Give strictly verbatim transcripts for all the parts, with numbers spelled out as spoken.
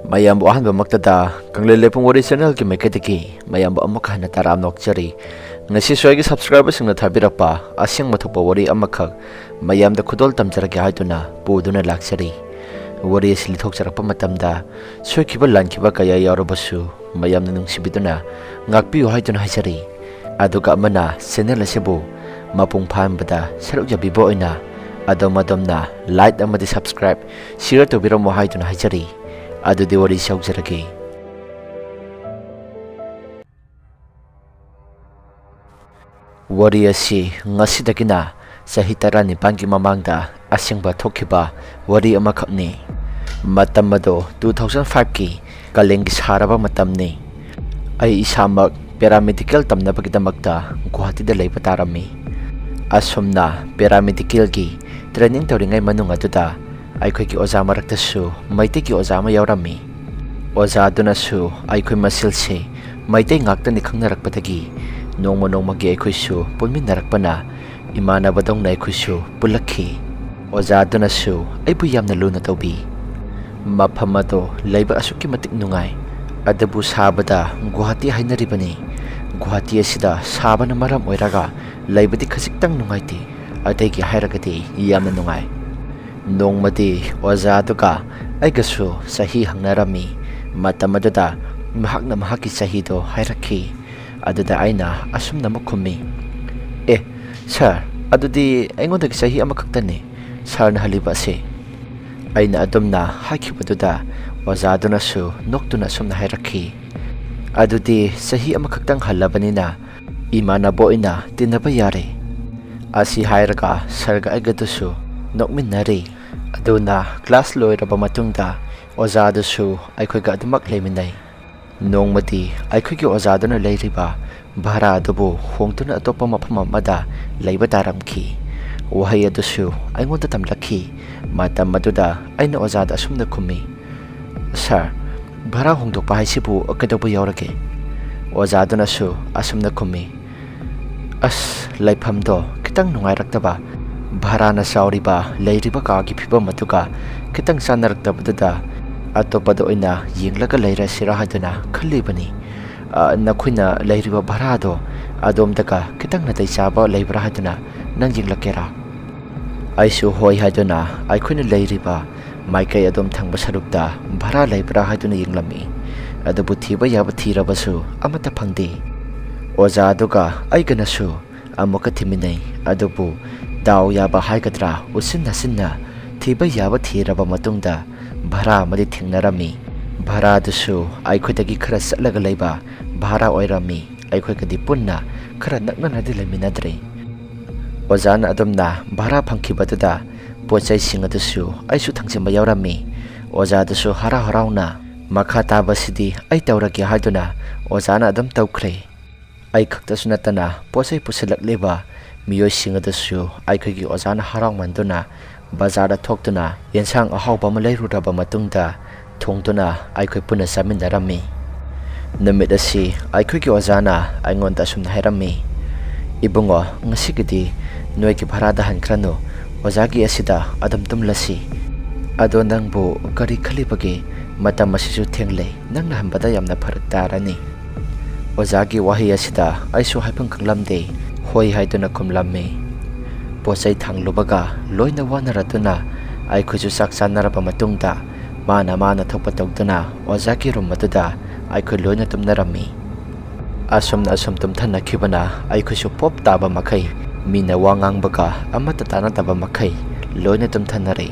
ꯃꯌꯥꯝꯕꯨ ꯑꯍꯥꯟꯕꯃꯛꯇꯗ ꯀꯪꯂꯩ ꯂꯩꯄꯨꯡ ꯋꯥꯔꯤ ꯆꯦꯅꯦꯜꯒꯤ ꯃꯥꯏꯀꯩꯗꯒꯤ ꯃꯌꯥꯝꯕꯨ ꯑꯃꯨꯛ ꯍꯟꯅ ꯇꯔꯥꯝꯅ ꯑꯣꯛꯆꯔꯤ꯫ ꯉꯁꯤꯁꯨ ꯑꯩꯒꯤ ꯁꯕꯁꯀ꯭ꯔꯥꯏꯕꯔꯁꯤꯡꯅ ꯊꯥꯕꯤꯔꯛꯄ ꯑꯁꯦꯡꯕ ꯊꯣꯛꯄ ꯋꯥꯔꯤ ꯑꯃꯈꯛ ꯃꯌꯥꯝꯗ ꯈꯨꯗꯣꯜ ꯇꯝꯖꯔꯒꯦ ꯍꯥꯏꯗꯨꯅ ꯄꯨꯗꯨꯅ ꯂꯥꯛꯆꯔꯤ꯫ ꯋꯥꯔꯤ ꯑꯁꯤ ꯂꯤꯊꯣꯛꯆꯔꯛꯄ ꯃꯇꯝꯗ ꯁꯣꯏꯈꯤꯕ ꯂꯥꯟꯈꯤꯕ ꯀꯌꯥ ꯌꯥꯎꯔꯕꯁꯨ ꯃꯌꯥꯝꯅ ꯅꯨꯡꯁꯤꯕꯤꯗꯨꯅ ꯉꯥꯛꯄꯤꯌꯨ ꯍꯥꯏꯗꯨꯅ ꯍꯥꯏꯖꯔꯤ꯫ ꯑꯗꯨꯒ ꯑꯃꯅ ꯆꯦꯅꯦꯜ ꯑꯁꯤꯕꯨ ꯃꯄꯨꯡ ꯐꯥꯍꯟꯕꯗ ꯁꯔꯨꯛ ꯌꯥꯕꯤꯕ ꯑꯣꯏꯅ ꯑꯗꯣꯝ ꯑꯗꯣꯝꯅ ꯂꯥꯏꯛ ꯑꯃꯗꯤ ꯁꯕꯁꯀ꯭ꯔꯥꯏꯕ ꯁꯤꯌꯔ ꯇꯧꯕꯤꯔꯝꯃꯨ ꯍꯥꯏꯗꯨꯅ ꯍꯥꯏꯖꯔꯤ꯫ ꯑꯗꯨꯗꯤ ꯋꯥꯔꯤꯁꯤ ꯍꯧꯖꯔꯒꯦ꯫ ꯋꯥꯔꯤ ꯑꯁꯤ ꯉꯁꯤꯗꯒꯤꯅ ꯆꯍꯤ ꯇꯔꯥꯅꯤꯄꯥꯟꯒꯤ ꯃꯃꯥꯡꯗ ꯑꯁꯦꯡꯕ ꯊꯣꯛꯈꯤꯕ ꯋꯥꯔꯤ ꯑꯃꯈꯛꯅꯤ꯫ ꯃꯇꯝ ꯑꯗꯨ two thousand five ꯀꯤ ꯀꯥꯂꯦꯟꯒꯤ ꯁꯥꯔꯕ ꯃꯇꯝꯅꯤ꯫ ꯑꯩ ꯏꯁꯥꯃꯛ ꯄꯦꯔꯥꯃꯦꯗꯤꯀꯦꯜ ꯇꯝꯅꯕꯒꯤꯗꯃꯛꯇ ꯒꯨꯋꯥꯍꯥꯇꯤꯗ ꯂꯩꯕ ꯇꯥꯔꯝꯃꯤ꯫ ꯑꯁꯨꯝꯅ ꯄꯦꯔꯥꯃꯦꯗꯤꯀꯦꯜꯒꯤ ꯇ꯭ꯔꯦꯅꯤꯡ ꯇꯧꯔꯤꯉꯩ ꯃꯅꯨꯡ ꯑꯗꯨꯗ ꯑꯩꯈꯣꯏꯒꯤ ꯑꯣꯖꯥ ꯃꯔꯛꯇꯁꯨ ꯃꯩꯇꯩꯒꯤ ꯑꯣꯖꯥ ꯑꯃ ꯌꯥꯎꯔꯝꯃꯤ꯫ ꯑꯣꯖꯥ ꯑꯗꯨꯅꯁꯨ ꯑꯩꯈꯣꯏ ꯃꯁꯦꯜꯁꯦ ꯃꯩꯇꯩ ꯉꯥꯛꯇꯅꯤ ꯈꯪꯅꯔꯛꯄꯗꯒꯤ ꯅꯣꯡꯃ ꯅꯣꯡꯃꯒꯤ ꯑꯩꯈꯣꯏꯁꯨ ꯄꯨꯟꯃꯤꯟꯅꯔꯛꯄꯅ ꯏꯃꯥꯟꯅꯕꯗꯧꯅ ꯑꯩꯈꯣꯏꯁꯨ ꯄꯨꯜꯂꯛꯈꯤ꯫ ꯑꯣꯖꯥ ꯑꯗꯨꯅꯁꯨ ꯑꯩꯕꯨ ꯌꯥꯝꯅ ꯂꯨꯅ ꯇꯧꯕꯤ꯫ ꯃꯐꯝ ꯑꯗꯣ ꯂꯩꯕ ꯑꯁꯨꯛꯀꯤ ꯃꯇꯤꯛ ꯅꯨꯡꯉꯥꯏ꯫ ꯑꯗꯨꯕꯨ ꯁꯥꯕꯗ ꯒꯨꯋꯥꯍꯥꯇꯤ ꯍꯥꯏꯅꯔꯤꯕꯅꯤ꯫ ꯒꯨꯋꯥꯍꯥꯇꯤ ꯑꯁꯤꯗ ꯁꯥꯕꯅ ꯃꯔꯝ ꯑꯣꯏꯔꯒ ꯂꯩꯕꯗꯤ ꯈꯖꯤꯛꯇꯪ ꯅꯨꯡꯉꯥꯏꯇꯦ, ꯑꯇꯩꯒꯤ ꯍꯥꯏꯔꯒꯗꯤ ꯌꯥꯝꯅ ꯅꯨꯡꯉꯥꯏ꯫ ꯅꯣꯡꯃꯗꯤ ꯑꯣꯖꯥ ꯑꯗꯨꯒ ꯑꯩꯒꯁꯨ ꯆꯍꯤ ꯍꯪꯅꯔꯝꯃꯤ꯫ ꯃꯇꯝ ꯑꯗꯨꯗ ꯃꯍꯥꯛꯅ ꯃꯍꯥꯛꯀꯤ ꯆꯍꯤꯗꯣ ꯍꯥꯏꯔꯛꯈꯤ꯫ ꯑꯗꯨꯗ ꯑꯩꯅ ꯑꯁꯨꯝꯅ ꯑꯃꯨꯛ ꯈꯨꯝꯃꯤ, "ꯑꯦ, ꯁꯥꯔ, ꯑꯗꯨꯗꯤ ꯑꯩꯉꯣꯟꯗꯒꯤ ꯆꯍꯤ ꯑꯃꯈꯛꯇꯅꯤ ꯁꯥꯔꯅ ꯍꯜꯂꯤꯕ ꯑꯁꯤ"꯫ ꯑꯩꯅ ꯑꯗꯨꯝꯅ ꯍꯥꯏꯈꯤꯕꯗꯨꯗ ꯑꯣꯖꯥꯗꯨꯅꯁꯨ ꯅꯣꯛꯇꯨꯅ ꯑꯁꯨꯝꯅ ꯍꯥꯏꯔꯛꯈꯤ, "ꯑꯗꯨꯗꯤ ꯆꯍꯤ ꯑꯃꯈꯛꯇꯪ ꯍꯜꯂꯕꯅꯤꯅ ꯏꯃꯥꯟꯅꯕ ꯑꯣꯏꯅ ꯇꯤꯟꯅꯕ ꯌꯥꯔꯦ"꯫ ꯑꯁꯤ ꯍꯥꯏꯔꯒ ꯁꯥꯔꯒ ꯑꯩꯒꯗꯨꯁꯨ ꯅꯣꯛꯃꯤꯟꯅꯔꯤ꯫ ꯑꯗꯨꯅ ꯀ꯭ꯂꯥꯁ ꯂꯣꯏꯔꯕ ꯃꯇꯨꯡꯗ ꯑꯣꯖꯥꯗꯨꯁꯨ ꯑꯩꯈꯣꯏꯒ ꯑꯗꯨꯃꯛ ꯂꯩꯃꯤꯟꯅꯩ꯫ ꯅꯣꯡꯃꯗꯤ ꯑꯩꯈꯣꯏꯒꯤ ꯑꯣꯖꯥꯗꯨꯅ ꯂꯩꯔꯤꯕ ꯚꯔꯥ ꯑꯗꯨꯕꯨ ꯍꯣꯡꯗꯨꯅ ꯑꯇꯣꯞꯄ ꯃꯐꯝ ꯑꯃꯗ ꯂꯩꯕ ꯇꯥꯔꯝꯈꯤ꯫ ꯋꯥꯍꯩ ꯑꯗꯨꯁꯨ ꯑꯩꯉꯣꯟꯗ ꯇꯝꯂꯛꯈꯤ꯫ ꯃꯇꯝ ꯑꯗꯨꯗ ꯑꯩꯅ ꯑꯣꯖꯥꯗ ꯑꯁꯨꯝꯅ ꯈꯨꯝꯃꯤ, "ꯁꯥꯔ, ꯚꯔꯥ ꯍꯣꯡꯗꯣꯛꯄ ꯍꯥꯏꯁꯤꯕꯨ ꯀꯩꯗꯧꯕ ꯌꯥꯎꯔꯒꯦ?" ꯑꯣꯖꯥꯗꯨꯅꯁꯨ ꯑꯁꯨꯝꯅ ꯈꯨꯝꯃꯤ, "ꯑꯁ, ꯂꯩꯐꯝꯗꯣ ꯈꯤꯇꯪ ꯅꯨꯡꯉꯥꯏꯔꯛꯇꯕ, ꯚꯔꯥꯅ ꯆꯥꯎꯔꯤꯕ ꯂꯩꯔꯤꯕ ꯀꯥꯒꯤ ꯐꯤꯕꯝ ꯑꯗꯨꯒ ꯈꯤꯇꯪ ꯆꯥꯟꯅꯔꯛꯇꯕꯗꯨꯗ ꯑꯇꯣꯞꯄꯗ ꯑꯣꯏꯅ ꯌꯦꯡꯂꯒ ꯂꯩꯔꯁꯤꯔꯥ ꯍꯥꯏꯗꯨꯅ ꯈꯜꯂꯤꯕꯅꯤ꯫ ꯑ, ꯅꯈꯣꯏꯅ ꯂꯩꯔꯤꯕ ꯚꯔꯥꯗꯣ ꯑꯗꯣꯝꯗꯒ ꯈꯤꯇꯪ ꯅꯥꯇꯩ ꯆꯥꯕ ꯂꯩꯕ꯭ꯔꯥ ꯍꯥꯏꯗꯨꯅ ꯅꯪ ꯌꯦꯡꯂꯛꯀꯦꯔꯥ?" ꯑꯩꯁꯨ ꯍꯣꯏ ꯍꯥꯏꯗꯨꯅ ꯑꯩꯈꯣꯏꯅ ꯂꯩꯔꯤꯕ ꯃꯥꯏꯀꯩ ꯑꯗꯣꯝ ꯊꯪꯕ ꯁꯔꯨꯛꯇ ꯚꯔꯥ ꯂꯩꯕ꯭ꯔꯥ ꯍꯥꯏꯗꯨꯅ ꯌꯦꯡꯂꯝꯃꯤ꯫ ꯑꯗꯨꯕꯨ ꯊꯤꯕ ꯌꯥꯕ ꯊꯤꯔꯕꯁꯨ ꯑꯃꯠꯇ ꯐꯪꯗꯦ꯫ ꯑꯣꯖꯥ ꯑꯗꯨꯒ ꯑꯩꯒꯅꯁꯨ ꯑꯃꯨꯛꯀ ꯊꯤꯃꯤꯟꯅꯩ꯫ ꯑꯗꯨꯕꯨ ꯗꯥꯎ ꯌꯥꯕ ꯍꯥꯏꯒꯗ꯭ꯔꯥ, ꯎꯆꯤꯟ ꯅꯥꯆꯤꯟꯅ ꯊꯤꯕ ꯌꯥꯕ ꯊꯤꯔꯕ ꯃꯇꯨꯡꯗ ꯚꯔꯥ ꯑꯃꯗꯤ ꯊꯦꯡꯅꯔꯝꯃꯤ꯫ ꯚꯔꯥꯗꯨꯁꯨ ꯑꯩꯈꯣꯏꯗꯒꯤ ꯈꯔ ꯆꯠꯂꯒ ꯂꯩꯕ ꯚꯔꯥ ꯑꯣꯏꯔꯝꯃꯤ꯫ ꯑꯩꯈꯣꯏꯒꯗꯤ ꯄꯨꯟꯅ ꯈꯔ ꯅꯛꯅꯅꯗꯤ ꯂꯩꯃꯤꯟꯅꯗ꯭ꯔꯦ꯫ ꯑꯣꯖꯥꯅ ꯑꯗꯨꯝꯅ ꯚꯔꯥ ꯐꯪꯈꯤꯕꯗꯨꯗ ꯄꯣꯠ ꯆꯩꯁꯤꯡ ꯑꯗꯨꯁꯨ ꯑꯩꯁꯨ ꯊꯥꯡꯖꯤꯟꯕ ꯌꯥꯎꯔꯝꯃꯤ꯫ ꯑꯣꯖꯥꯗꯨꯁꯨ ꯍꯔꯥꯎ ꯍꯔꯥꯎꯅ ꯃꯈꯥ ꯇꯥꯕꯁꯤꯗꯤ ꯑꯩ ꯇꯧꯔꯒꯦ ꯍꯥꯏꯗꯨꯅ ꯑꯣꯖꯥꯅ ꯑꯗꯨꯝ ꯇꯧꯈ꯭ꯔꯦ꯫ ꯑꯩ ꯈꯛꯇꯁꯨ ꯅꯠꯇꯅ ꯄꯣꯠ ꯆꯩ ꯄꯨꯁꯤꯜꯂꯛꯂꯤꯕ ꯃꯤꯑꯣꯏꯁꯤꯡ ꯑꯗꯨꯁꯨ ꯑꯩꯈꯣꯏꯒꯤ ꯑꯣꯖꯥꯅ ꯍꯔꯥꯎꯃꯟꯗꯨꯅ ꯕꯖꯥꯔꯗ ꯊꯣꯛꯇꯨꯅ ꯌꯦꯟꯁꯥꯡ ꯑꯍꯥꯎꯕ ꯑꯃ ꯂꯩꯔꯨꯔꯕ ꯃꯇꯨꯡꯗ ꯊꯣꯡꯗꯨꯅ ꯑꯩꯈꯣꯏ ꯄꯨꯟꯅ ꯆꯥꯃꯤꯟꯅꯔꯝꯃꯤ꯫ ꯅꯨꯃꯤꯠ ꯑꯁꯤ ꯑꯩꯈꯣꯏꯒꯤ ꯑꯣꯖꯥꯅ ꯑꯩꯉꯣꯟꯗ ꯑꯁꯨꯝꯅ ꯍꯥꯏꯔꯝꯃꯤ, "ꯏꯕꯨꯡꯉꯣ, ꯉꯁꯤꯒꯤꯗꯤ ꯅꯣꯏꯒꯤ ꯚꯔꯥꯗ ꯍꯟꯈ꯭ꯔꯅꯨ, ꯑꯣꯖꯥꯒꯤ ꯑꯁꯤꯗ ꯑꯗꯨꯝ ꯇꯨꯝꯂꯁꯤ꯫ ꯑꯗꯣ ꯅꯪꯕꯨ ꯀꯔꯤ ꯈꯜꯂꯤꯕꯒꯦ? ꯃꯇꯝ ꯑꯁꯤꯁꯨ ꯊꯦꯡꯂꯦ, ꯅꯪꯅ ꯍꯟꯕꯗ ꯌꯥꯝꯅ ꯐꯔꯛ ꯇꯥꯔꯅꯤ꯫" ꯑꯣꯖꯥꯒꯤ ꯋꯥꯍꯩ ꯑꯁꯤꯗ ꯑꯩꯁꯨ ꯍꯥꯏꯐꯝ ꯈꯪꯂꯝꯗꯦ, ꯍꯣꯏ ꯍꯥꯏꯗꯨꯅ ꯈꯨꯝꯂꯝꯃꯤ꯫ ꯄꯣꯠ ꯆꯩ ꯊꯥꯡꯂꯨꯕꯒ ꯂꯣꯏꯅ ꯋꯥꯅꯔꯗꯨꯅ ꯑꯩꯈꯣꯏꯁꯨ ꯆꯥꯛ ꯆꯥꯅꯔꯕ ꯃꯇꯨꯡꯗ ꯃꯥꯅ ꯃꯥꯅ ꯊꯣꯛꯄ ꯇꯧꯗꯨꯅ ꯑꯣꯖꯥꯒꯤ ꯔꯨꯝ ꯑꯗꯨꯗ ꯑꯩꯈꯣꯏ ꯂꯣꯏꯅ ꯇꯨꯝꯅꯔꯝꯃꯤ꯫ ꯑꯁꯨꯝꯅ ꯑꯁꯨꯝ ꯇꯨꯝꯊꯅꯈꯤꯕꯅ ꯑꯩꯈꯣꯏꯁꯨ ꯄꯣꯞ ꯇꯥꯕ ꯃꯈꯩ, ꯃꯤꯅ ꯋꯥ ꯉꯥꯡꯕꯒ ꯑꯃꯠꯇ ꯇꯥꯅꯗꯕ ꯃꯈꯩ ꯂꯣꯏꯅ ꯇꯨꯝꯊꯅꯔꯦ꯫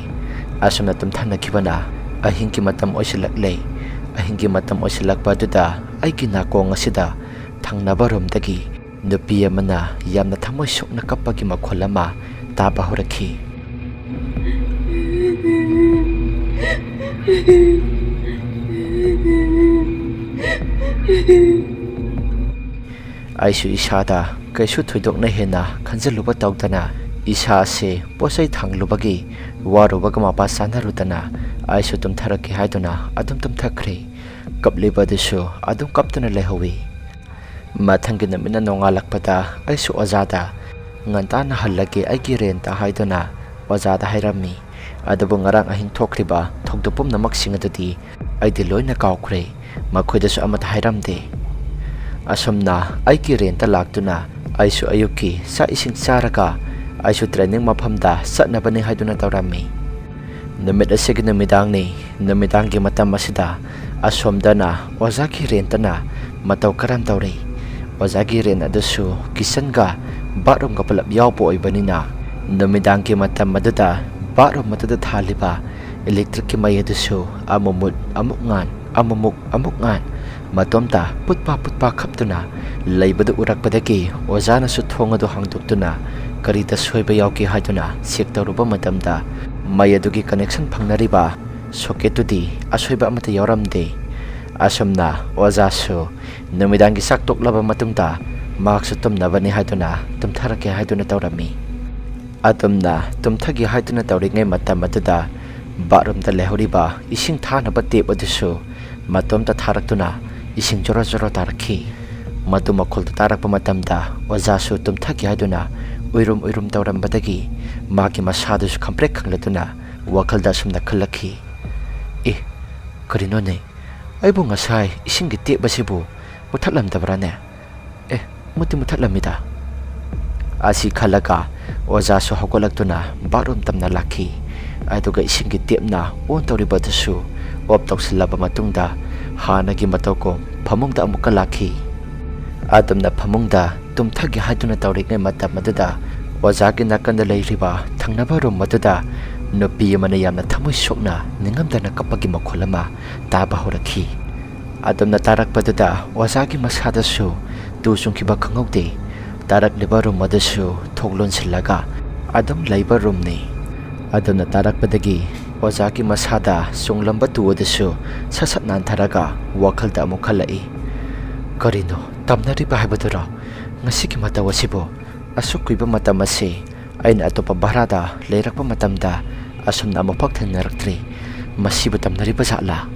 ꯑꯁꯨꯝꯅ ꯇꯨꯝꯊꯅꯈꯤꯕꯅ ꯑꯍꯤꯡꯒꯤ ꯃꯇꯝ ꯑꯣꯏꯁꯤꯜꯂꯛꯂꯦ꯫ ꯑꯍꯤꯡꯒꯤ ꯃꯇꯝ ꯑꯣꯏꯁꯤꯜꯂꯛꯄ ꯑꯗꯨꯗ ꯑꯩꯒꯤ ꯅꯥꯀꯣꯡ ꯑꯁꯤꯗ ꯊꯪꯅꯕ ꯔꯨꯝꯗꯒꯤ ꯅꯨꯄꯤ ꯑꯃꯅ ꯌꯥꯝꯅ ꯊꯃꯣꯏ ꯁꯣꯛꯅ ꯀꯞꯄꯒꯤ ꯃꯈꯣꯜ ꯑꯃ ꯇꯥꯕ ꯍꯧꯔꯛꯈꯤ꯫ ꯑꯩꯁꯨ ꯏꯁꯥꯗ ꯀꯩꯁꯨ ꯊꯣꯏꯗꯣꯛꯅ ꯍꯦꯟꯅ ꯈꯟꯖꯤꯜꯂꯨꯕ ꯇꯧꯗꯅ ꯏꯁꯥ ꯑꯁꯤ ꯄꯣꯠꯆꯩ ꯊꯥꯡꯂꯨꯕꯒꯤ ꯋꯥꯔꯨꯕꯒ ꯃꯄꯥ ꯆꯥꯅꯔꯨꯗꯅ ꯑꯩꯁꯨ ꯇꯨꯝꯊꯔꯛꯀꯦ ꯍꯥꯏꯗꯨꯅ ꯑꯗꯨꯝ ꯇꯨꯝꯊꯈ꯭ꯔꯦ꯫ ꯀꯞꯂꯤꯕꯗꯨꯁꯨ ꯑꯗꯨꯝ ꯀꯞꯇꯨꯅ ꯂꯩꯍꯧꯋꯤ꯫ ꯃꯊꯪꯒꯤ ꯅꯨꯃꯤꯠꯅ ꯅꯣꯡꯉꯥꯜꯂꯛꯄꯗ ꯑꯩꯁꯨ ꯑꯣꯖꯥꯗ ꯉꯟꯇꯥꯅ ꯍꯜꯂꯒꯦ ꯑꯩꯒꯤ ꯔꯦꯟꯇ ꯍꯥꯏꯗꯨꯅ ꯑꯣꯖꯥꯗ ꯍꯥꯏꯔꯝꯃꯤ꯫ ꯑꯗꯨꯕꯨ ꯉꯔꯥꯡ ꯑꯍꯤꯡ ꯊꯣꯛꯈ꯭ꯔꯤꯕ ꯊꯧꯗꯣꯛ ꯄꯨꯝꯅꯃꯛꯁꯤꯡ ꯑꯗꯨꯗꯤ ꯑꯩꯗꯤ ꯂꯣꯏꯅ ꯀꯥꯎꯈ꯭ꯔꯦ꯫ ꯃꯈꯣꯏꯗꯁꯨ ꯑꯃꯠꯇ ꯍꯥꯏꯔꯝꯗꯦ꯫ ꯑꯁꯨꯝꯅ ꯑꯩꯒꯤ ꯔꯦꯟꯇ ꯂꯥꯛꯇꯨꯅ ꯑꯩꯁꯨ ꯑꯌꯨꯛꯀꯤ ꯆꯥꯛ ꯏꯁꯤꯡ ꯆꯥꯔꯒ ꯑꯩꯁꯨ ꯇ꯭ꯔꯦꯅꯤꯡ ꯃꯐꯝꯗ ꯆꯠꯅꯕꯅꯤ ꯍꯥꯏꯗꯨꯅ ꯇꯧꯔꯝꯃꯤ꯫ ꯅꯨꯃꯤꯠ ꯑꯁꯤꯒꯤ ꯅꯨꯃꯤꯗꯥꯡꯅꯤ꯫ ꯅꯨꯃꯤꯗꯥꯡꯒꯤ ꯃꯇꯝ ꯑꯁꯤꯗ ꯑꯁꯣꯝꯗꯅ ꯑꯣꯖꯥꯒꯤ ꯔꯦꯟꯇꯅ ꯃꯇꯧ ꯀꯔꯝ ꯇꯧꯔꯤ? ꯑꯣꯖꯥꯒꯤ ꯔꯦꯟ ꯑꯗꯨꯁꯨ ꯀꯤꯆꯟꯒ ꯕꯥꯠꯔꯨꯝꯒ ꯄꯨꯂꯞ ꯌꯥꯎꯕ ꯑꯣꯏꯕꯅꯤꯅ, ꯅꯨꯃꯤꯗꯥꯡꯒꯤ ꯃꯇꯝ ꯑꯗꯨꯗ ꯕꯥꯠꯔꯨꯝ ꯑꯗꯨꯗ ꯊꯥꯜꯂꯤꯕ ꯏꯂꯦꯛꯇ꯭ꯔꯤꯛꯀꯤ ꯃꯩ ꯑꯗꯨꯁꯨ ꯑꯃꯨꯛ ꯃꯨꯠ, ꯑꯃꯨꯛ ꯉꯥꯟ, ꯑꯃꯨꯛ ꯃꯨꯛ, ꯑꯃꯨꯛ ꯉꯥꯟ, ꯃꯇꯣꯝꯇ ꯄꯨꯠꯄ ꯄꯨꯠꯄ ꯈꯞꯇꯨꯅ ꯂꯩꯕꯗꯨ ꯎꯔꯛꯄꯗꯒꯤ ꯑꯣꯖꯥꯅꯁꯨ ꯊꯣꯡ ꯑꯗꯨ ꯍꯥꯡꯗꯣꯛꯇꯨꯅ ꯀꯔꯤꯗ ꯁꯣꯏꯕ ꯌꯥꯎꯒꯦ ꯍꯥꯏꯗꯨꯅ ꯆꯦꯛ ꯇꯧꯔꯨꯕ ꯃꯇꯝꯗ, ꯃꯩ ꯑꯗꯨꯒꯤ ꯀꯅꯦꯛꯁꯟ ꯐꯪꯅꯔꯤꯕ ꯁꯣꯀꯦꯠꯇꯨꯗꯤ ꯑꯁꯣꯏꯕ ꯑꯃꯠꯇ ꯌꯥꯎꯔꯝꯗꯦ꯫ ꯑꯁꯨꯝꯅ ꯑꯣꯖꯥꯁꯨ ꯅꯨꯃꯤꯗꯥꯡꯒꯤ ꯆꯥꯛ ꯇꯣꯛꯂꯕ ꯃꯇꯨꯡꯗ ꯃꯍꯥꯛꯁꯨ ꯇꯨꯝꯅꯕꯅꯤ ꯍꯥꯏꯗꯨꯅ ꯇꯨꯝꯊꯔꯒꯦ ꯍꯥꯏꯗꯨꯅ ꯇꯧꯔꯝꯃꯤ꯫ ꯑꯗꯨꯝꯅ ꯇꯨꯝꯊꯒꯦ ꯍꯥꯏꯗꯨꯅ ꯇꯧꯔꯤꯉꯩ ꯃꯇꯝ ꯑꯗꯨꯗ ꯕꯥꯠꯔꯨꯝꯗ ꯂꯩꯍꯧꯔꯤꯕ ꯏꯁꯤꯡ ꯊꯥꯅꯕ ꯇꯦꯞ ꯑꯗꯨꯁꯨ ꯃꯇꯣꯝꯇ ꯊꯥꯔꯛꯇꯨꯅ ꯏꯁꯤꯡ ꯖꯣꯔꯣ ꯖꯣꯔꯣ ꯇꯥꯔꯛꯈꯤ꯫ ꯃꯗꯨ ꯃꯈꯣꯜꯗꯨ ꯇꯥꯔꯛꯄ ꯃꯇꯝꯗ ꯑꯣꯖꯥꯁꯨ ꯇꯨꯝꯊꯒꯦ ꯍꯥꯏꯗꯨꯅ ꯎꯏꯔꯨꯝ ꯎꯏꯔꯨꯝ ꯇꯧꯔꯝꯕꯗꯒꯤ ꯃꯥꯒꯤ ꯃꯁꯥꯗꯨꯁꯨ ꯈꯪꯄ꯭ꯔꯦꯛ ꯈꯪꯂꯗꯨꯅ ꯋꯥꯈꯜꯗ ꯑꯁꯨꯝꯅ ꯈꯜꯂꯛꯈꯤ, "ꯑꯦ, ꯀꯔꯤꯅꯣꯅꯦ? ꯑꯩꯕꯨ ꯉꯁꯥꯏ ꯏꯁꯤꯡꯒꯤ ꯇꯦꯞ ꯑꯁꯤꯕꯨ ꯃꯨꯊꯠꯂꯝꯗꯕ꯭ꯔꯥꯅꯦ? ꯑꯦ, ꯃꯨꯠꯇꯤ ꯃꯨꯠꯊꯠꯂꯝꯃꯤꯗ"꯫ ꯑꯁꯤ ꯈꯜꯂꯒ ꯑꯣꯖꯥꯁꯨ ꯍꯧꯒꯠꯂꯛꯇꯨꯅ ꯕꯥꯠꯔꯨꯝ ꯇꯝꯅ ꯂꯥꯛꯈꯤ꯫ ꯑꯗꯨꯒ ꯏꯁꯤꯡꯒꯤ ꯇꯦꯞꯅ ꯑꯣꯟ ꯇꯧꯔꯤꯕ ꯑꯗꯨꯁꯨ ꯑꯣꯐ ꯇꯧꯁꯤꯜꯂꯕ ꯃꯇꯨꯡꯗ ꯍꯥꯟꯅꯒꯤ ꯃꯇꯧꯒꯨꯝ ꯐꯃꯨꯡꯗ ꯑꯃꯨꯛꯀ ꯂꯥꯛꯈꯤ꯫ ꯑꯗꯨꯝꯅ ꯐꯃꯨꯡꯗ ꯇꯨꯝꯊꯒꯦ ꯍꯥꯏꯗꯨꯅ ꯇꯧꯔꯤꯉꯩ ꯃꯇꯝ ꯑꯗꯨꯗ ꯑꯣꯖꯥꯒꯤ ꯅꯥꯀꯟꯗ ꯂꯩꯔꯤꯕ ꯊꯪꯅꯕ ꯔꯨꯝ ꯑꯗꯨꯗ ꯅꯨꯄꯤ ꯑꯃꯅ ꯌꯥꯝꯅ ꯊꯃꯣꯏ ꯁꯣꯛꯅ ꯅꯤꯡꯉꯝꯗꯅ ꯀꯞꯄꯒꯤ ꯃꯈꯣꯜ ꯑꯃ ꯇꯥꯕ ꯍꯧꯔꯛꯈꯤ꯫ ꯑꯗꯨꯝꯅ ꯇꯥꯔꯛꯄꯗꯨꯗ ꯑꯣꯖꯥꯒꯤ ꯃꯁꯥꯗꯁꯨ ꯇꯨ ꯆꯨꯡꯈꯤꯕ ꯈꯪꯍꯧꯗꯦ꯫ ꯇꯥꯔꯛꯂꯤꯕ ꯔꯨꯝ ꯑꯗꯨꯁꯨ ꯊꯣꯡ ꯂꯣꯟꯁꯤꯜꯂꯒ ꯑꯗꯨꯝ ꯂꯩꯕ ꯔꯨꯝꯅꯤ꯫ ꯑꯗꯨꯝꯅ ꯇꯥꯔꯛꯄꯗꯒꯤ ꯑꯣꯖꯥꯒꯤ ꯃꯁꯥꯗ ꯆꯨꯡꯂꯝꯕ ꯇꯨ ꯑꯗꯨꯁꯨ ꯁꯠ ꯁꯠ ꯅꯥꯟꯊꯔꯒ ꯋꯥꯈꯜꯗ ꯑꯃꯨꯛ ꯈꯜꯂꯛꯏ, "ꯀꯔꯤꯅꯣ ꯇꯝꯅꯔꯤꯕ ꯍꯥꯏꯕꯗꯨꯔꯣ? ꯉꯁꯤꯒꯤ ꯃꯇꯧ ꯑꯁꯤꯕꯨ? ꯑꯁꯨꯛ ꯀꯨꯏꯕ ꯃꯇꯝ ꯑꯁꯤ ꯑꯩꯅ ꯑꯇꯣꯞꯄ ꯚꯔꯥꯗ ꯂꯩꯔꯛꯄ ꯃꯇꯝꯗ ꯑꯁꯨꯝꯅ ꯑꯃꯨꯛꯐꯥꯎ ꯊꯦꯡꯅꯔꯛꯇ꯭ꯔꯤ꯫ ꯃꯁꯤꯕꯨ ꯇꯝꯅꯔꯤꯕ ꯖꯥꯠꯂꯥ?"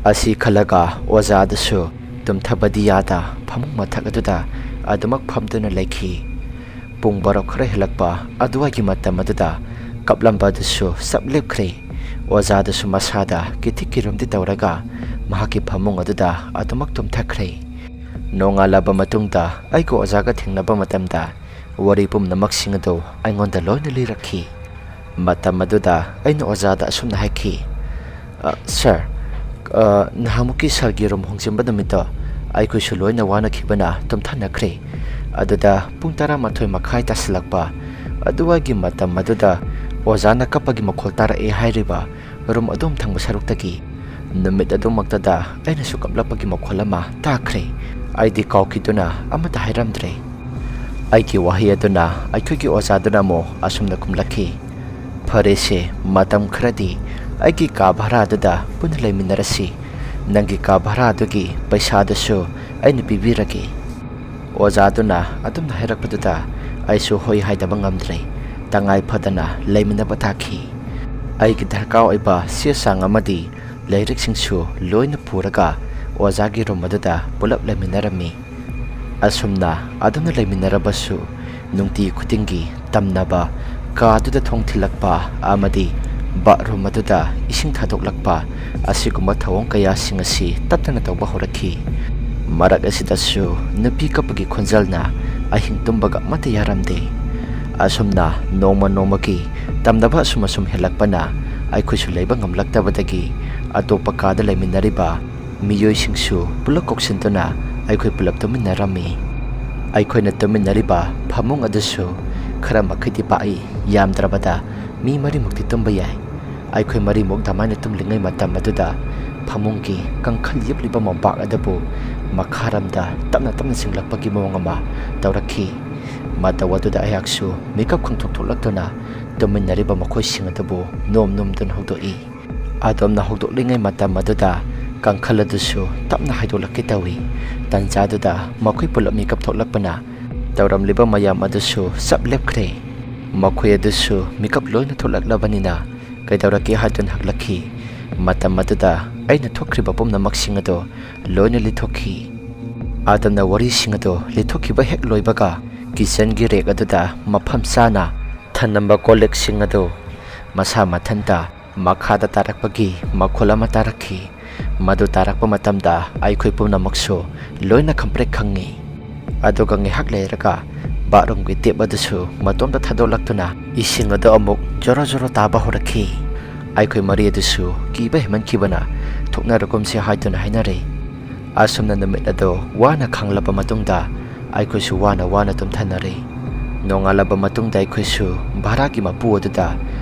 ꯑꯁꯤ ꯈꯜꯂꯒ ꯑꯣꯖꯥ ꯑꯗꯨꯁꯨ ꯇꯨꯝꯊꯕꯗꯤ ꯌꯥꯗ ꯐꯃꯨꯡ ꯃꯊꯛ ꯑꯗꯨꯗ ꯑꯗꯨꯃꯛ ꯐꯝꯗꯨꯅ ꯂꯩꯈꯤ꯫ ꯄꯨꯡ ꯕꯥꯔꯣ ꯈꯔ ꯍꯦꯜꯂꯛꯄ ꯑꯗꯨꯋꯥꯏꯒꯤ ꯃꯇꯝ ꯑꯗꯨꯗ ꯀꯞꯂꯝꯕ ꯑꯗꯨꯁꯨ ꯆꯞ ꯂꯦꯞꯈ꯭ꯔꯦ꯫ ꯑꯣꯖꯥꯗꯨꯁꯨ ꯃꯁꯥꯗ ꯀꯤꯊꯤ ꯀꯤꯔꯨꯝꯗꯤ ꯇꯧꯔꯒ ꯃꯍꯥꯛꯀꯤ ꯐꯃꯨꯡ ꯑꯗꯨꯗ ꯑꯗꯨꯃꯛ ꯇꯨꯝꯊꯈ꯭ꯔꯦ꯫ ꯅꯣꯡꯉꯥꯜꯂꯕ ꯃꯇꯨꯡꯗ ꯑꯩꯒ ꯑꯣꯖꯥꯒ ꯊꯦꯡꯅꯕ ꯃꯇꯝꯗ ꯋꯥꯔꯤ ꯄꯨꯝꯅꯃꯛꯁꯤꯡ ꯑꯗꯨ ꯑꯩꯉꯣꯟꯗ ꯂꯣꯏꯅ ꯂꯤꯔꯛꯈꯤ꯫ ꯃꯇꯝ ꯑꯗꯨꯗ ꯑꯩꯅ ꯑꯣꯖꯥꯗ ꯑꯁꯨꯝꯅ ꯍꯥꯏꯈꯤ, "ꯑ, ꯁꯥꯔ, ꯑ, ꯅꯍꯥꯟꯃꯨꯛꯀꯤ ꯁꯥꯔꯒꯤ ꯔꯨꯝ ꯍꯣꯡꯖꯤꯟꯕ ꯅꯨꯃꯤꯠꯇꯣ ꯑꯩꯈꯣꯏꯁꯨ ꯂꯣꯏꯅ ꯋꯥꯅꯈꯤꯕꯅ ꯇꯨꯝꯊꯅꯈ꯭ꯔꯦ꯫ ꯑꯗꯨꯗ ꯄꯨꯡ ꯇꯔꯥꯃꯥꯊꯣꯏ ꯃꯈꯥꯏ ꯇꯥꯁꯤꯜꯂꯛꯄ ꯑꯗꯨꯋꯥꯏꯒꯤ ꯃꯇꯝ ꯑꯗꯨꯗ ꯑꯣꯖꯥꯅ ꯀꯞꯄꯒꯤ ꯃꯈꯣꯜ ꯇꯥꯔꯛꯑꯦ ꯍꯥꯏꯔꯤꯕ ꯔꯨꯝ ꯑꯗꯣꯝ ꯊꯪꯕ ꯁꯔꯨꯛꯇꯒꯤ꯫ ꯅꯨꯃꯤꯠ ꯑꯗꯨꯃꯛꯇꯗ ꯑꯩꯅꯁꯨ ꯀꯞꯂꯛꯄꯒꯤ ꯃꯈꯣꯜ ꯑꯃ ꯇꯥꯈ꯭ꯔꯦ꯫ ꯑꯩꯗꯤ ꯀꯥꯎꯈꯤꯗꯨꯅ ꯑꯃꯠꯇ ꯍꯥꯏꯔꯝꯗ꯭ꯔꯦ꯫" ꯑꯩꯒꯤ ꯋꯥꯍꯩ ꯑꯗꯨꯅ ꯑꯩꯈꯣꯏꯒꯤ ꯑꯣꯖꯥꯗꯨꯅ ꯑꯃꯨꯛ ꯑꯁꯨꯝꯅ ꯈꯨꯝꯂꯛꯈꯤ, "ꯐꯔꯦꯁꯦ, ꯃꯇꯝ ꯈꯔꯗꯤ ꯑꯩꯒꯤ ꯀꯥ ꯚꯔꯥꯗꯨꯗ ꯄꯨꯟꯅ ꯂꯩꯃꯤꯟꯅꯔꯁꯤ꯫ ꯅꯪꯒꯤ ꯀꯥ ꯚꯔꯥꯗꯨꯒꯤ ꯄꯩꯁꯥꯗꯨꯁꯨ ꯑꯩꯅ ꯄꯤꯕꯤꯔꯒꯦ꯫" ꯑꯣꯖꯥꯗꯨꯅ ꯑꯗꯨꯝꯅ ꯍꯥꯏꯔꯛꯄꯗꯨꯗ ꯑꯩꯁꯨ ꯍꯣꯏ ꯍꯥꯏꯗꯕ ꯉꯝꯗ꯭ꯔꯦ꯫ ꯇꯉꯥꯏ ꯐꯗꯅ ꯂꯩꯃꯤꯟꯅꯕ ꯇꯥꯈꯤ꯫ ꯑꯩꯒꯤ ꯗꯔꯀꯥꯔ ꯑꯣꯏꯕ ꯆꯦ ꯆꯥꯡ ꯑꯃꯗꯤ ꯂꯥꯏꯔꯤꯛꯁꯤꯡꯁꯨ ꯂꯣꯏꯅ ꯄꯨꯔꯒ ꯑꯣꯖꯥꯒꯤ ꯔꯨꯝ ꯑꯗꯨꯗ ꯄꯨꯂꯞ ꯂꯩꯃꯤꯟꯅꯔꯝꯃꯤ꯫ ꯑꯁꯨꯝꯅ ꯑꯗꯨꯝꯅ ꯂꯩꯃꯤꯟꯅꯔꯕꯁꯨ, ꯅꯨꯡꯇꯤ ꯈꯨꯗꯤꯡꯒꯤ ꯇꯝꯅꯕ ꯀꯥꯗꯨꯗ ꯊꯣꯡ ꯊꯤꯜꯂꯛꯄ ꯑꯃꯗꯤ ꯕꯥꯠꯔꯨꯝ ꯑꯗꯨꯗ ꯏꯁꯤꯡ ꯊꯥꯗꯣꯛꯂꯛꯄ ꯑꯁꯤꯒꯨꯝꯕ ꯊꯧꯑꯣꯡ ꯀꯌꯥꯁꯤꯡ ꯑꯁꯤ ꯇꯠꯇꯅ ꯇꯧꯕ ꯍꯧꯔꯛꯈꯤ꯫ ꯃꯔꯛ ꯑꯁꯤꯗꯁꯨ ꯅꯨꯄꯤ ꯀꯞꯄꯒꯤ ꯈꯣꯟꯖꯦꯜꯅ ꯑꯍꯤꯡ ꯇꯨꯝꯕꯒ ꯑꯃꯠꯇ ꯌꯥꯔꯝꯗꯦ꯫ ꯑꯁꯨꯝꯅ ꯅꯣꯡꯃ ꯅꯣꯡꯃꯒꯤ ꯇꯝꯅꯕ ꯑꯁꯨꯝ ꯑꯁꯨꯝ ꯍꯦꯜꯂꯛꯄꯅ ꯑꯩꯈꯣꯏꯁꯨ ꯂꯩꯕ ꯉꯝꯂꯛꯇꯕꯗꯒꯤ ꯑꯇꯣꯞꯄ ꯀꯥꯗ ꯂꯩꯃꯤꯟꯅꯔꯤꯕ ꯃꯤꯑꯣꯏꯁꯤꯡꯁꯨ ꯄꯨꯂꯞ ꯀꯧꯁꯤꯟꯗꯨꯅ ꯑꯩꯈꯣꯏ ꯄꯨꯂꯞ ꯇꯨꯝꯃꯤꯟꯅꯔꯝꯃꯤ꯫ ꯑꯩꯈꯣꯏꯅ ꯇꯨꯝꯃꯤꯟꯅꯔꯤꯕ ꯐꯃꯨꯡ ꯑꯗꯨꯁꯨ ꯈꯔ ꯃꯈꯩꯗꯤ ꯄꯥꯛꯏ, ꯌꯥꯝꯗ꯭ꯔꯕꯗ ꯃꯤ ꯃꯔꯤꯃꯨꯛꯇꯤ ꯇꯨꯝꯕ ꯌꯥꯏ꯫ ꯑꯩꯈꯣꯏ ꯃꯔꯤꯃꯨꯛ ꯑꯗꯨꯃꯥꯏꯅ ꯇꯨꯝꯂꯤꯉꯩ ꯃꯇꯝ ꯑꯗꯨꯗ ꯐꯃꯨꯡꯒꯤ ꯀꯥꯡꯈꯜ ꯌꯦꯞꯂꯤꯕ ꯃꯣꯝꯄꯥꯛ ꯑꯗꯨꯕꯨ ꯃꯈꯥꯔꯣꯝꯗ ꯇꯞꯅ ꯇꯞꯅ ꯆꯤꯡꯂꯛꯄꯒꯤ ꯃꯑꯣꯡ ꯑꯃ ꯇꯧꯔꯛꯈꯤ꯫ ꯃꯇꯧ ꯑꯗꯨꯗ ꯑꯩꯍꯥꯛꯁꯨ ꯃꯤꯀꯞ ꯈꯪꯊꯣꯛ ꯊꯣꯛꯂꯛꯇꯨꯅ ꯇꯨꯝꯃꯤꯟꯅꯔꯤꯕ ꯃꯈꯣꯏꯁꯤꯡ ꯑꯗꯨꯕꯨ ꯅꯣꯝ ꯅꯣꯝꯗꯨꯅ ꯍꯧꯗꯣꯛꯏ꯫ ꯑꯗꯣꯝꯅ ꯍꯧꯗꯣꯛꯂꯤꯉꯩ ꯃꯇꯝ ꯑꯗꯨꯗ ꯀꯥꯡꯈꯜ ꯑꯗꯨꯁꯨ ꯇꯞꯅ ꯍꯥꯏꯗꯣꯛꯂꯛꯀꯦ ꯇꯧꯏ꯫ ꯇꯟꯖꯥꯗꯨꯗ ꯃꯈꯣꯏ ꯄꯨꯂꯞ ꯃꯤꯀꯞ ꯊꯣꯛꯂꯛꯄꯅ ꯇꯧꯔꯝꯂꯤꯕ ꯃꯌꯥꯝ ꯑꯗꯨꯁꯨ ꯆꯞ ꯂꯦꯞꯈ꯭ꯔꯦ꯫ ꯃꯈꯣꯏ ꯑꯗꯨꯁꯨ ꯃꯤꯀꯞ ꯂꯣꯏꯅ ꯊꯣꯛꯂꯛꯂꯕꯅꯤꯅ ꯀꯩꯗꯧꯔꯒꯦ ꯍꯥꯏꯗꯨꯅ ꯍꯪꯂꯛꯈꯤ꯫ ꯃꯇꯝ ꯑꯗꯨꯗ ꯑꯩꯅ ꯊꯣꯛꯈ꯭ꯔꯤꯕ ꯄꯨꯝꯅꯃꯛꯁꯤꯡ ꯑꯗꯨ ꯂꯣꯏꯅ ꯂꯤꯊꯣꯛꯈꯤ꯫ ꯑꯗꯣꯝꯅ ꯋꯥꯔꯤꯁꯤꯡ ꯑꯗꯨ ꯂꯤꯊꯣꯛꯈꯤꯕ ꯍꯦꯛ ꯂꯣꯏꯕꯒ ꯀꯤꯆꯟꯒꯤ ꯔꯦꯛ ꯑꯗꯨꯗ ꯃꯐꯝ ꯆꯥꯅ ꯊꯝꯂꯝꯕ ꯀꯣꯜ ꯂꯤꯛꯁꯤꯡ ꯑꯗꯨ ꯃꯁꯥ ꯃꯊꯟꯇ ꯃꯈꯥꯗ ꯇꯥꯔꯛꯄꯒꯤ ꯃꯈꯣꯜ ꯑꯃ ꯇꯥꯔꯛꯈꯤ꯫ ꯃꯗꯨ ꯇꯥꯔꯛꯄ ꯃꯇꯝꯗ ꯑꯩꯈꯣꯏ ꯄꯨꯝꯅꯃꯛꯁꯨ ꯂꯣꯏꯅ ꯈꯪꯄ꯭ꯔꯦꯛ ꯈꯪꯉꯤ꯫ ꯑꯗꯨꯒ ꯉꯥꯏꯍꯥꯛ ꯂꯩꯔꯒ ꯕꯥꯠꯔꯨꯝꯒꯤ ꯇꯦꯞ ꯑꯗꯨꯁꯨ ꯃꯇꯣꯝꯇ ꯊꯥꯗꯣꯛꯂꯛꯇꯨꯅ ꯏꯁꯤꯡ ꯑꯗꯨ ꯑꯃꯨꯛ ꯖꯣꯔꯣ ꯖꯣꯔꯣ ꯇꯥꯕ ꯍꯧꯔꯛꯈꯤ꯫ ꯑꯩꯈꯣꯏ ꯃꯔꯤ ꯑꯗꯨꯁꯨ ꯀꯤꯕ ꯍꯦꯟꯃꯟꯈꯤꯕꯅ ꯊꯣꯛꯅꯔꯒꯨꯝꯁꯤ ꯍꯥꯏꯗꯨꯅ ꯍꯥꯏꯅꯔꯦ꯫ ꯑꯁꯨꯝꯅ ꯅꯨꯃꯤꯠ ꯑꯗꯨ ꯋꯥꯅ ꯈꯥꯡꯂꯕ ꯃꯇꯨꯡꯗ ꯑꯩꯈꯣꯏꯁꯨ ꯋꯥꯅ ꯋꯥꯅ ꯇꯨꯝꯊꯅꯔꯦ꯫ ꯅꯣꯡꯉꯥꯜꯂꯕ ꯃꯇꯨꯡꯗ ꯑꯩꯈꯣꯏꯁꯨ ꯚꯔꯥꯒꯤ ꯃꯄꯨ ꯑꯗꯨꯗ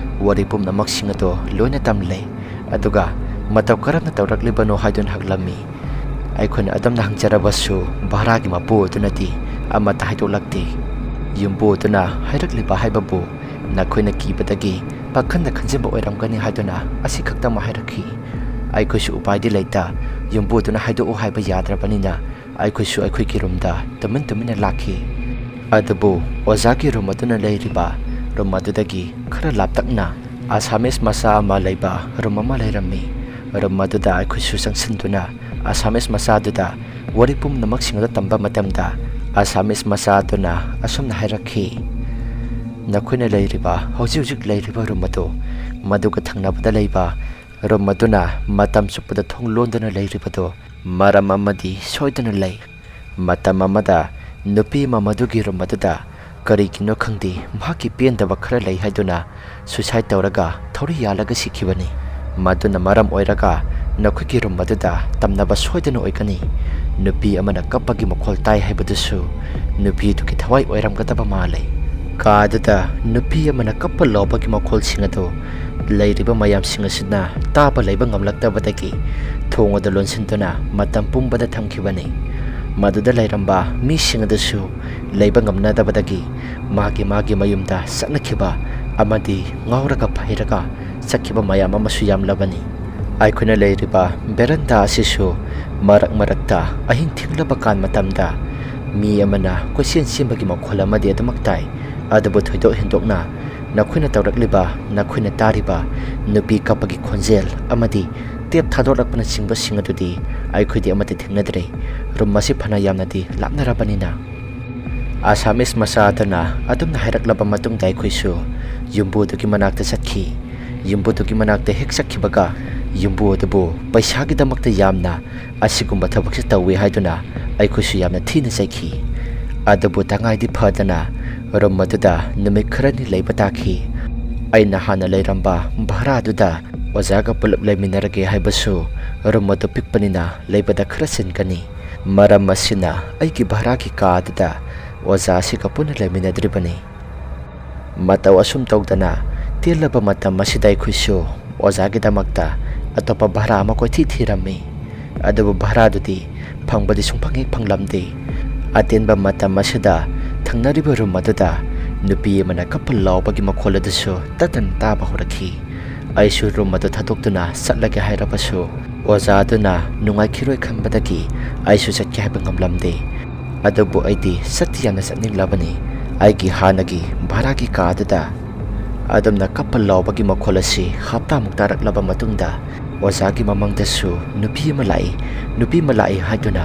ꯋꯥꯔꯤ ꯄꯨꯝꯅꯃꯛꯁꯤꯡ ꯑꯗꯨ ꯂꯣꯏꯅ ꯇꯝꯂꯦ꯫ ꯑꯗꯨꯒ ꯃꯇꯧ ꯀꯔꯝꯅ ꯇꯧꯔꯛꯂꯤꯕꯅꯣ ꯍꯥꯏꯗꯨꯅ ꯍꯪꯂꯝꯃꯤ꯫ ꯑꯩꯈꯣꯏꯅ ꯑꯗꯨꯝꯅ ꯍꯪꯖꯔꯕꯁꯨ ꯚꯔꯥꯒꯤ ꯃꯄꯨ ꯑꯗꯨꯅꯗꯤ ꯑꯃꯠꯇ ꯍꯥꯏꯗꯣꯛꯂꯛꯇꯦ꯫ ꯌꯨꯝꯕꯨ ꯑꯗꯨꯅ ꯍꯥꯏꯔꯛꯂꯤꯕ ꯍꯥꯏꯕꯕꯨ ꯅꯈꯣꯏꯅ ꯀꯤꯕꯗꯒꯤ ꯄꯥꯈꯟꯗ ꯈꯟꯖꯕ ꯑꯣꯏꯔꯝꯒꯅꯤ ꯍꯥꯏꯗꯨꯅ ꯑꯁꯤ ꯈꯛꯇꯃꯛ ꯍꯥꯏꯔꯛꯈꯤ꯫ ꯑꯩꯈꯣꯏꯁꯨ ꯎꯄꯥꯏꯗꯤ ꯂꯩꯇ ꯌꯨꯝꯕꯨ ꯑꯗꯨꯅ ꯍꯥꯏꯗꯣꯛꯎ ꯍꯥꯏꯕ ꯌꯥꯗ꯭ꯔꯕꯅꯤꯅ ꯑꯩꯈꯣꯏꯁꯨ ꯑꯩꯈꯣꯏꯒꯤ ꯔꯨꯝꯗ ꯇꯨꯃꯤꯟ ꯇꯨꯃꯤꯟꯅ ꯂꯥꯛꯈꯤ꯫ ꯑꯗꯨꯕꯨ ꯑꯣꯖꯥꯒꯤ ꯔꯨꯝ ꯑꯗꯨꯅ ꯂꯩꯔꯤꯕ ꯔꯨꯝ ꯑꯗꯨꯗꯒꯤ ꯈꯔ ꯂꯥꯞꯇꯛꯅ ꯑꯁꯥꯃꯤꯁ ꯃꯆꯥ ꯑꯃ ꯂꯩꯕ ꯔꯨꯝ ꯑꯃ ꯂꯩꯔꯝꯃꯤ꯫ ꯔꯨꯝ ꯑꯗꯨꯗ ꯑꯩꯈꯣꯏꯁꯨ ꯆꯪꯁꯤꯟꯗꯨꯅ ꯑꯁꯥꯃꯤꯁ ꯃꯆꯥ ꯑꯗꯨꯗ ꯋꯥꯔꯤ ꯄꯨꯝꯅꯃꯛꯁꯤꯡ ꯑꯗꯨ ꯇꯝꯕ ꯃꯇꯝꯗ ꯑꯁꯥꯃꯤꯁ ꯃꯆꯥ ꯑꯗꯨꯅ ꯑꯁꯨꯝꯅ ꯍꯥꯏꯔꯛꯈꯤ, ꯅꯈꯣꯏꯅ ꯂꯩꯔꯤꯕ, ꯍꯧꯖꯤꯛ ꯍꯧꯖꯤꯛ ꯂꯩꯔꯤꯕ ꯔꯨꯝ ꯑꯗꯨ, ꯃꯗꯨꯒ ꯊꯪꯅꯕꯗ ꯂꯩꯕ ꯔꯨꯝ ꯑꯗꯨꯅ ꯃꯇꯝ ꯆꯨꯞꯄꯗ ꯊꯣꯡ ꯂꯣꯟꯗꯨꯅ ꯂꯩꯔꯤꯕꯗꯨ ꯃꯔꯝ ꯑꯃꯗꯤ ꯁꯣꯏꯗꯅ ꯂꯩ꯫ ꯃꯇꯝ ꯑꯃꯗ ꯅꯨꯄꯤ ꯑꯃ ꯃꯗꯨꯒꯤ ꯔꯨꯝ ꯑꯗꯨꯗ ꯀꯔꯤꯒꯤꯅꯣ ꯈꯪꯗꯦ, ꯃꯍꯥꯛꯀꯤ ꯄꯦꯟꯗꯕ ꯈꯔ ꯂꯩ ꯍꯥꯏꯗꯨꯅ suicide ꯇꯧꯔꯒ ꯊꯧꯔꯤ ꯌꯥꯜꯂꯒ ꯁꯤꯈꯤꯕꯅꯤ꯫ ꯃꯗꯨꯅ ꯃꯔꯝ ꯑꯣꯏꯔꯒ ꯅꯈꯣꯏꯒꯤ ꯔꯨꯝ ꯑꯗꯨꯗ ꯇꯝꯅꯕ ꯁꯣꯏꯗꯅ ꯑꯣꯏꯒꯅꯤ꯫ ꯅꯨꯄꯤ ꯑꯃꯅ ꯀꯞꯄꯒꯤ ꯃꯈꯣꯜ ꯇꯥꯏ ꯍꯥꯏꯕꯗꯨꯁꯨ ꯅꯨꯄꯤꯗꯨꯒꯤ ꯊꯋꯥꯏ ꯑꯣꯏꯔꯝꯒꯗꯕ ꯃꯥꯜꯂꯤ꯫ ꯀꯥ ꯑꯗꯨꯗ ꯅꯨꯄꯤ ꯑꯃꯅ ꯀꯞꯄ ꯂꯥꯎꯕꯒꯤ ꯃꯈꯣꯜꯁꯤꯡ ꯑꯗꯨ ꯂꯩꯔꯤꯕ ꯃꯌꯥꯝꯁꯤꯡ ꯑꯁꯤꯅ ꯇꯥꯕ ꯂꯩꯕ ꯉꯝꯂꯛꯇꯕꯗꯒꯤ ꯊꯣꯡ ꯑꯗꯨ ꯂꯣꯟꯁꯤꯟꯗꯨꯅ ꯃꯇꯝ ꯄꯨꯝꯕꯗ ꯊꯝꯈꯤꯕꯅꯤ꯫ ꯃꯗꯨꯗ ꯂꯩꯔꯝꯕ ꯃꯤꯁꯤꯡ ꯑꯗꯨꯁꯨ ꯂꯩꯕ ꯉꯝꯅꯗꯕꯗꯒꯤ ꯃꯥꯒꯤ ꯃꯥꯒꯤ ꯃꯌꯨꯝꯗ ꯆꯠꯅꯈꯤꯕ ꯑꯃꯗꯤ ꯉꯥꯎꯔꯒ ꯐꯩꯔꯒ ꯆꯠꯈꯤꯕ ꯃꯌꯥꯝ ꯑꯃꯁꯨ ꯌꯥꯝꯂꯕꯅꯤ꯫ ꯑꯩꯈꯣꯏꯅ ꯂꯩꯔꯤꯕ ꯕꯦꯔꯟꯗꯥ ꯑꯁꯤꯁꯨ ꯃꯔꯛ ꯃꯔꯛꯇ ꯑꯍꯤꯡ ꯊꯦꯡꯂꯕ ꯀꯥꯟ ꯃꯇꯝꯗ ꯃꯤ ꯑꯃꯅ ꯀꯣꯏꯆꯦꯟ ꯆꯦꯟꯕꯒꯤ ꯃꯈꯣꯜ ꯑꯃꯗꯤ ꯑꯗꯨꯃꯛ ꯇꯥꯏ꯫ ꯑꯗꯨꯕꯨ ꯊꯣꯏꯗꯣꯛ ꯍꯦꯟꯗꯣꯛꯅ ꯅꯈꯣꯏꯅ ꯇꯧꯔꯛꯂꯤꯕ, ꯅꯈꯣꯏꯅ ꯇꯥꯔꯤꯕ ꯅꯨꯄꯤ ꯀꯞꯄꯒꯤ ꯈꯣꯟꯖꯦꯜ ꯑꯃꯗꯤ ꯇꯦꯞ ꯊꯥꯗꯣꯔꯛꯄꯅꯆꯤꯡꯕꯁꯤꯡ ꯑꯗꯨꯗꯤ ꯑꯩꯈꯣꯏꯗꯤ ꯑꯃꯠꯇ ꯊꯦꯡꯅꯗ꯭ꯔꯦ꯫ ꯔꯨꯝ ꯑꯁꯤ ꯐꯅ ꯌꯥꯝꯅꯗꯤ ꯂꯥꯞꯅꯔꯕꯅꯤꯅ꯫ ꯑꯁꯥꯃꯤꯁ ꯃꯆꯥ ꯑꯗꯨꯅ ꯑꯗꯨꯝꯅ ꯍꯥꯏꯔꯛꯂꯕ ꯃꯇꯨꯡꯗ ꯑꯩꯈꯣꯏꯁꯨ ꯌꯨꯝꯕꯨ ꯑꯗꯨꯒꯤ ꯃꯅꯥꯛꯇ ꯆꯠꯈꯤ꯫ ꯌꯨꯝꯕꯨ ꯑꯗꯨꯒꯤ ꯃꯅꯥꯛꯇ ꯍꯦꯛ ꯆꯠꯈꯤꯕꯒ, ꯌꯨꯝꯕꯨ ꯑꯗꯨꯕꯨ ꯄꯩꯁꯥꯒꯤꯗꯃꯛꯇ ꯌꯥꯝꯅ ꯑꯁꯤꯒꯨꯝꯕ ꯊꯕꯛꯁꯦ ꯇꯧꯏ ꯍꯥꯏꯗꯨꯅ ꯑꯩꯈꯣꯏꯁꯨ ꯌꯥꯝꯅ ꯊꯤꯅ ꯆꯩꯈꯤ꯫ ꯑꯗꯨꯕꯨ ꯇꯉꯥꯏꯗꯤ ꯐꯗꯅ ꯔꯨꯝ ꯑꯗꯨꯗ ꯅꯨꯃꯤꯠ ꯈꯔꯅꯤ ꯂꯩꯕ ꯇꯥꯈꯤ꯫ ꯑꯩꯅ ꯍꯥꯟꯅ ꯂꯩꯔꯝꯕ ꯚꯔꯥꯗꯨꯗ ꯑꯣꯖꯥꯒ ꯄꯨꯂꯞ ꯂꯩꯃꯤꯟꯅꯔꯒꯦ ꯍꯥꯏꯕꯁꯨ ꯔꯨꯝ ꯑꯗꯨ ꯄꯤꯛꯄꯅꯤꯅ ꯂꯩꯕꯗ ꯈꯔ ꯆꯤꯟꯒꯅꯤ꯫ ꯃꯔꯝ ꯑꯁꯤꯅ ꯑꯩꯒꯤ ꯚꯔꯥꯒꯤ ꯀꯥ ꯑꯗꯨꯗ ꯑꯣꯖꯥ ꯑꯁꯤꯒ ꯄꯨꯟꯅ ꯂꯩꯃꯤꯟꯅꯗ꯭ꯔꯤꯕꯅꯤ꯫ ꯃꯇꯧ ꯑꯁꯨꯝ ꯇꯧꯗꯅ ꯇꯦꯜꯂꯕ ꯃꯇꯝ ꯑꯁꯤꯗ ꯑꯩꯈꯣꯏꯁꯨ ꯑꯣꯖꯥꯒꯤꯗꯃꯛꯇ ꯑꯇꯣꯞꯄ ꯚꯔꯥ ꯑꯃ ꯀꯣꯏꯊꯤ ꯊꯤꯔꯝꯃꯤ꯫ ꯑꯗꯨꯕꯨ ꯚꯔꯥꯗꯨꯗꯤ ꯐꯪꯕꯗꯤ ꯁꯨꯡꯐꯪ ꯍꯦꯛ ꯐꯪꯂꯝꯗꯦ꯫ ꯑꯇꯦꯟꯕ ꯃꯇꯝ ꯑꯁꯤꯗ ꯊꯪꯅꯔꯤꯕ ꯔꯨꯝ ꯑꯗꯨꯗ ꯅꯨꯄꯤ ꯑꯃꯅ ꯀꯞꯄ ꯂꯥꯎꯕꯒꯤ ꯃꯈꯣꯜ ꯑꯗꯨꯁꯨ ꯇꯠꯇꯅ ꯇꯥꯕ ꯍꯧꯔꯛꯈꯤ꯫ ꯑꯩꯁꯨ ꯔꯨꯝ ꯑꯗꯨ ꯊꯥꯗꯣꯛꯇꯨꯅ ꯆꯠꯂꯒꯦ ꯍꯥꯏꯔꯕꯁꯨ ꯑꯣꯖꯥ ꯑꯗꯨꯅ ꯅꯨꯡꯉꯥꯏꯈꯤꯔꯣꯏ ꯈꯟꯕꯗꯒꯤ ꯑꯩꯁꯨ ꯆꯠꯀꯦ ꯍꯥꯏꯕ ꯉꯝꯂꯝꯗꯦ꯫ ꯑꯗꯨꯕꯨ ꯑꯩꯗꯤ ꯆꯠꯇꯤ ꯌꯥꯝꯅ ꯆꯠꯅꯤꯡꯂꯕꯅꯤ꯫ ꯑꯩꯒꯤ ꯍꯥꯟꯅꯒꯤ ꯚꯔꯥꯒꯤ ꯀꯥ ꯑꯗꯨꯗ ꯑꯗꯨꯝꯅ ꯀꯞꯄ ꯂꯥꯎꯕꯒꯤ ꯃꯈꯣꯜ ꯑꯁꯤ ꯍꯞꯇꯥꯃꯨꯛ ꯇꯥꯔꯛꯂꯕ ꯃꯇꯨꯡꯗ ꯑꯣꯖꯥꯒꯤ ꯃꯃꯥꯡꯗꯁꯨ ꯅꯨꯄꯤ ꯑꯃ ꯂꯥꯛꯏ, ꯅꯨꯄꯤ ꯑꯃ ꯂꯥꯛꯏ ꯍꯥꯏꯗꯨꯅ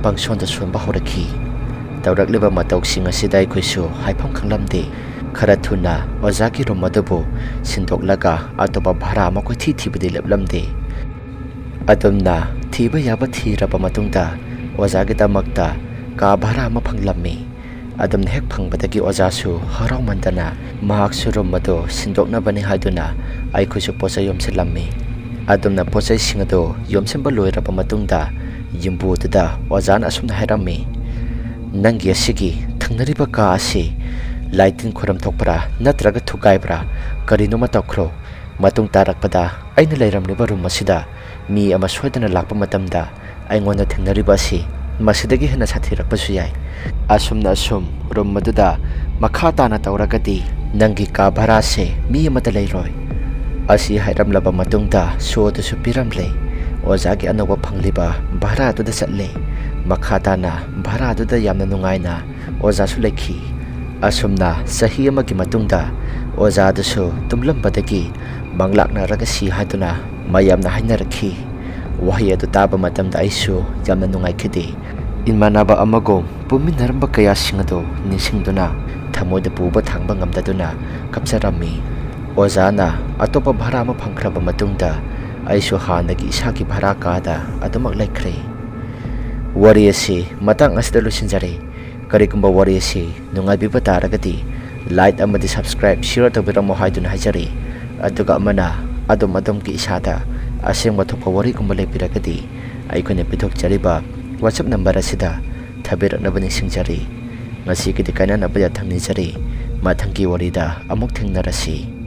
ꯄꯪꯁꯣꯟꯗ ꯁꯣꯟꯕ ꯍꯧꯔꯛꯈꯤ꯫ ꯇꯧꯔꯛꯂꯤꯕ ꯃꯇꯧꯁꯤꯡ ꯑꯁꯤꯗ ꯑꯩꯈꯣꯏꯁꯨ ꯍꯥꯏꯐꯝ ꯈꯪꯂꯝꯗꯦ꯫ ꯈꯔ ꯊꯨꯅ ꯑꯣꯖꯥꯒꯤ ꯔꯨꯝ ꯑꯗꯨꯕꯨ ꯁꯤꯟꯗꯣꯛꯂꯒ ꯑꯇꯣꯞꯄ ꯚꯔꯥ ꯑꯃ ꯀꯣꯏꯊꯤ ꯊꯤꯕꯗꯤ ꯂꯦꯞꯂꯝꯗꯦ꯫ ꯑꯗꯨꯝꯅ ꯊꯤꯕ ꯌꯥꯕ ꯊꯤꯔꯕ ꯃꯇꯨꯡꯗ ꯑꯣꯖꯥꯒꯤꯗꯃꯛꯇ ꯀꯥ ꯚꯔꯥ ꯑꯃ ꯐꯪꯂꯝꯃꯤ꯫ ꯑꯗꯨꯝꯅ ꯍꯦꯛ ꯐꯪꯕꯗꯒꯤ ꯑꯣꯖꯥꯁꯨ ꯍꯔꯥꯎꯃꯟꯗꯅ ꯃꯍꯥꯛꯁꯨ ꯔꯨꯝ ꯑꯗꯨ ꯁꯤꯟꯗꯣꯛꯅꯕꯅꯤ ꯍꯥꯏꯗꯨꯅ ꯑꯩꯈꯣꯏꯁꯨ ꯄꯣꯠꯆꯩ ꯌꯣꯝꯁꯤꯜꯂꯝꯃꯤ꯫ ꯑꯗꯨꯝꯅ ꯄꯣꯠꯆꯩꯁꯤꯡ ꯑꯗꯨ ꯌꯣꯝꯁꯤꯟꯕ ꯂꯣꯏꯔꯕ ꯃꯇꯨꯡꯗ ꯌꯨꯝꯕꯨ ꯑꯗꯨꯗ ꯑꯣꯖꯥꯅ ꯑꯁꯨꯝꯅ ꯍꯥꯏꯔꯝꯃꯤ, "ꯅꯪꯒꯤ ꯑꯁꯤꯒꯤ ꯊꯪꯅꯔꯤꯕ ꯀꯥ ꯑꯁꯤ ꯂꯥꯏ ꯇꯤꯟ ꯈꯣꯏꯔꯝ ꯊꯣꯛꯄ꯭ꯔꯥ ꯅꯠꯇ꯭ꯔꯒ ꯊꯨꯒꯥꯏꯕ꯭ꯔꯥ ꯀꯔꯤꯅꯣꯃ ꯇꯧꯈ꯭ꯔꯣ꯫ ꯃꯇꯨꯡ ꯇꯥꯔꯛꯄꯗ ꯑꯩꯅ ꯂꯩꯔꯝꯂꯤꯕ ꯔꯨꯝ ꯑꯁꯤꯗ ꯃꯤ ꯑꯃ ꯁꯣꯏꯗꯅ ꯂꯥꯛꯄ ꯃꯇꯝꯗ ꯑꯩꯉꯣꯟꯗ ꯊꯦꯡꯅꯔꯤꯕ ꯑꯁꯤ ꯃꯁꯤꯗꯒꯤ ꯍꯦꯟꯅ ꯁꯥꯊꯤꯔꯛꯄꯁꯨ ꯌꯥꯏ꯫ ꯑꯁꯨꯝꯅ ꯑꯁꯨꯝ ꯔꯨꯝ ꯑꯗꯨꯗ ꯃꯈꯥ ꯇꯥꯅ ꯇꯧꯔꯒꯗꯤ ꯅꯪꯒꯤ ꯀꯥ ꯚꯔꯥꯁꯦ ꯃꯤ ꯑꯃꯠꯇ ꯂꯩꯔꯣꯏ"꯫ ꯑꯁꯤ ꯍꯥꯏꯔꯝꯂꯕ ꯃꯇꯨꯡꯗ ꯁꯣ ꯑꯗꯨꯁꯨ ꯄꯤꯔꯝꯂꯦ꯫ ꯑꯣꯖꯥꯒꯤ ꯑꯅꯧꯕ ꯐꯪꯂꯤꯕ ꯚꯔꯥ ꯑꯗꯨꯗ ꯆꯠꯂꯦ꯫ ꯃꯈꯥ ꯇꯥꯅ ꯚꯔꯥ ꯑꯗꯨꯗ ꯌꯥꯝꯅ ꯅꯨꯡꯉꯥꯏꯅ ꯑꯣꯖꯥꯁꯨ ꯂꯩꯈꯤ꯫ ꯑꯁꯨꯝꯅ ꯆꯍꯤ ꯑꯃꯒꯤ ꯃꯇꯨꯡꯗ ꯑꯣꯖꯥ ꯑꯗꯨꯁꯨ ꯇꯨꯝꯂꯝꯕꯗꯒꯤ ꯃꯪꯂꯥꯛꯅꯔꯒ ꯁꯤ ꯍꯥꯏꯗꯨꯅ ꯃꯌꯥꯝꯅ ꯍꯥꯏꯅꯔꯛꯈꯤ꯫ ꯋꯥꯍꯩ ꯑꯗꯨ ꯇꯥꯕ ꯃꯇꯝꯗ ꯑꯩꯁꯨ ꯌꯥꯝꯅ ꯅꯨꯡꯉꯥꯏꯈꯤꯗꯦ꯫ ꯏꯃꯥꯟꯅꯕ ꯑꯃꯒꯨꯝ ꯄꯨꯟꯃꯤꯟꯅꯔꯝꯕ ꯀꯌꯥꯁꯤꯡ ꯑꯗꯨ ꯅꯤꯡꯁꯤꯡꯗꯨꯅ ꯊꯃꯣꯏꯗ ꯄꯨꯕ ꯊꯥꯡꯕ ꯉꯝꯗꯗꯨꯅ ꯀꯞꯆꯔꯝꯃꯤ꯫ ꯑꯣꯖꯥꯅ ꯑꯇꯣꯞꯄ ꯚꯔꯥ ꯑꯃ ꯐꯪꯈ꯭ꯔꯕ ꯃꯇꯨꯡꯗ ꯑꯩꯁꯨ ꯍꯥꯟꯅꯒꯤ ꯏꯁꯥꯒꯤ ꯚꯔꯥ ꯀꯥꯗ ꯑꯗꯨꯃꯛ ꯂꯩꯈ꯭ꯔꯦ꯫ ꯋꯥꯔꯤ ꯑꯁꯤ ꯃꯇꯥꯡ ꯑꯁꯤꯗ ꯂꯣꯏꯁꯤꯟꯖꯔꯦ꯫ ꯀꯔꯤꯒꯨꯝꯕ ꯋꯥꯔꯤ ꯑꯁꯤ ꯅꯨꯡꯉꯥꯏꯕꯤꯕ ꯇꯥꯔꯒꯗꯤ like ꯑꯃꯗꯤ subscribe, share ꯇꯧꯕꯤꯔꯝꯃꯣ ꯍꯥꯏꯗꯨꯅ ꯍꯥꯏꯖꯔꯤ꯫ ꯑꯗꯨꯒ ꯑꯃꯅ ꯑꯗꯣꯝ ꯑꯗꯣꯝꯒꯤ ꯏꯁꯥꯗ ꯑꯁꯦꯡꯕ ꯊꯣꯛꯄ ꯋꯥꯔꯤꯒꯨꯝꯕ ꯂꯩꯕꯤꯔꯒꯗꯤ ꯑꯩꯈꯣꯏꯅ ꯄꯤꯊꯣꯛꯆꯔꯤꯕ WhatsApp number ꯑꯁꯤꯗ ꯊꯥꯕꯤꯔꯛꯅꯕ ꯅꯤꯡꯁꯤꯡꯖꯔꯤ꯫ ꯉꯁꯤꯒꯤꯗꯤ ꯀꯥꯏꯅꯅꯕ ꯌꯥꯊꯪ ꯅꯤꯖꯔꯤ꯫ ꯃꯊꯪꯒꯤ ꯋꯥꯔꯤꯗ ꯑꯃꯨꯛ ꯊꯦꯡꯅꯔꯁꯤ꯫